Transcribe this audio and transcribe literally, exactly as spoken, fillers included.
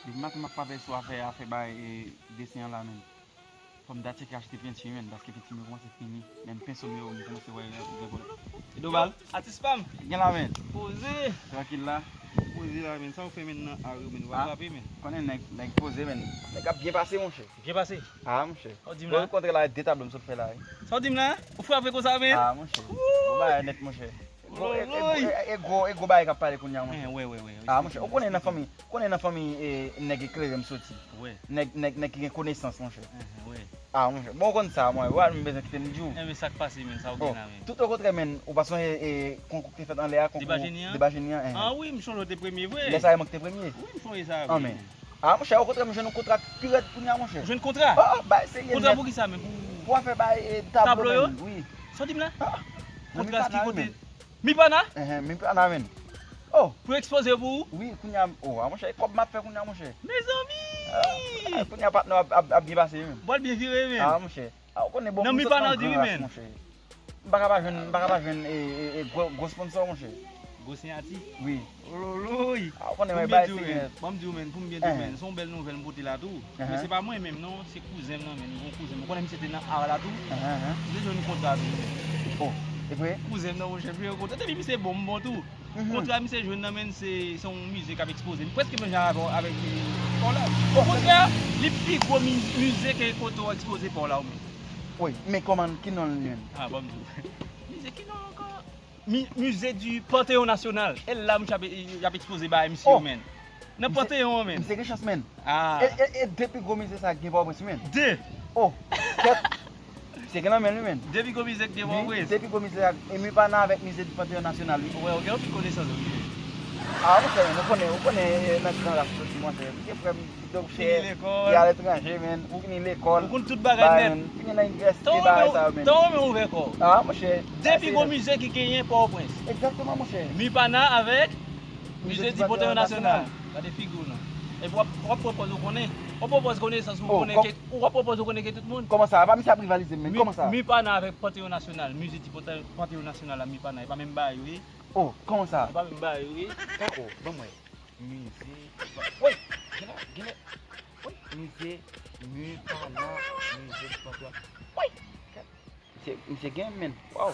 Depi maten m ap pale sou afè, afè bay e desen an la, menn. Fò m ta tcheke achte penti, menn, paske penti m yo kòmanse fini. Menm penso m yo, m kòmanse wè yo gen pwoblèm. E Doval? Atis pa m. Gen la, menn. Poze. Trankil la. Poze la, menn. Sa w fè, menn, nan ari, menn? W a frape, menn. Konnen nèg, nèg poze, menn. Nèg ap byen pase, monchè. Byen pase? Ah, monchè. Sa w di m la? Bon, kontre la, de tablo m sot fè la, wi. Sa w di m la? Ou frape konsa, menn? Ah, monchè. Bon bagay nèt, monchè. Gwo, e, e, e, e gwo, e gwo bagay k ap pale kounye a, monchè. Eh, wè, wè, wè, wè. Ah, monchè, ou konnen nan fanmi, konnen nan fanmi, e, nèg eklere m soti. Wè. Nèg, nèg, nèg ki gen konesans, monchè. Eh, wè. Ah, monchè, bon, ou konn sa, mwen, wè, m bezwen kite m di w. Eh, men sa k pase, menn, sa w gen la, menn? Tout okontrè, menn, ou pa sonje, e, konkou k te fèt anlè a, konkou Deba Jeni an? Deba Jeni an, eh. Ah, wi, m sonje w te premye, vre. Lè sa a, e mwen ki te premye. Wi, m sonje sa, wi. Ah, men. Ah, monchè, okontrè, m jwenn yon kontra pi rèd kounye a, monchè. Ou jwenn kontra? Oh, oh, bay serye nèt. Kontra pou ki sa, menn? Pou, pou afè bay, e, tablo, tablo yo? Menn, wi. Sa w di m la? Ah, kontra ki kote? Mipana? Ehe, Mipana, menn. Oh! Pou ekspoze pou ou? Wi, kounye a, oh, ah, monchè, e kòb m ap fè kounye a, monchè. Mezanmi! Ah, kounye a patnè ap, ap, ap byen pase, wi, menn. Bòl byen vire, menn. Ah, monchè. Ah, ou konnen, bon, nan Mipana, ou di wi, menn. Monchè. M pa ka pa jwenn, m pa ka pa jwenn, e, e, e, gwo, gwo sponsò, monchè. Gwo siyati? Wi. Ololoy! Ah, ou konnen, bay serye. Ban m di w, menn, pou m byen di w, menn, se yon bèl nouvèl m pote la tou. Men se pa mwen menm, non, se kouzen m nan, menn, yon kouzen m. Ou konnen misye te nan ar la tou. Misye jwenn kontra tou, menn. Oh, e vre? Kouzen m nan, monchè, misye jwenn kontra. Depi misye bon, m bon tou. Kontra misye jwenn nan, menn, se, se yon mize k ap ekspoze. M prèske menm jan avè w, avèk, e, pa w la. Okontrè, li pi gwo mi-, mize ke kote w ekspoze pa w la, ou menm. Wi, men kòman, ki non l, menn? Ah, ban m di w. Mize ki non l ankò? Mi-, Musée du Panthéon National. E la, misye ap, y ap ekspoze bagay misye yo, menn. Nan Panthéon an, menn. Misye gen chans, menn. Ah. E, e, e de pi gwo mize sa gen Pòtoprens, menn. De. Oh, kèt. Misye gen nan men l, wi, menn. De pi gwo mize k gen Pòtoprens. De pi gwo mize ak, e Mipana avèk Musée du Panthéon National, wi. Wè, ou gen anpil konesans, wi. Ah, monchè, ou konnen, ou konnen, e, nan gran ras soti, monchè. Misye frè m, Donk, fini lekòl. Li aletranje, menn. Ou fini lekòl. Ou konn tout bagay nèt. Fini nan inivèsite, bagay sa yo, menn. Tan w renmen ouvè kò w. Ah, monchè. De pi gwo mize ki genyen Pòtoprens. Egzakteman, monchè. Mipana avèk Musée du Panthéon National. Gade figi w non. Epi w ap, w ap pran pòz ou konnen. W ap pran pòz konesans ou konnen ke, w ap pran pòz ou konnen ke tout moun. Kòman sa? Pa misye ap rivalize m, menn. Kòman sa? Mipana avèk Panthéon National. Musée du Panthéon National la, Mipana. E pa menm bagay yo ye. Oh, kòman sa? E pa menm bagay yo ye. Dakò, ban m wè. Mize. Woy! Genlè, genlè. Woy! Mize, Mipana, mize di Panthéon. Woy! Misye, misye gen, menn. Waw!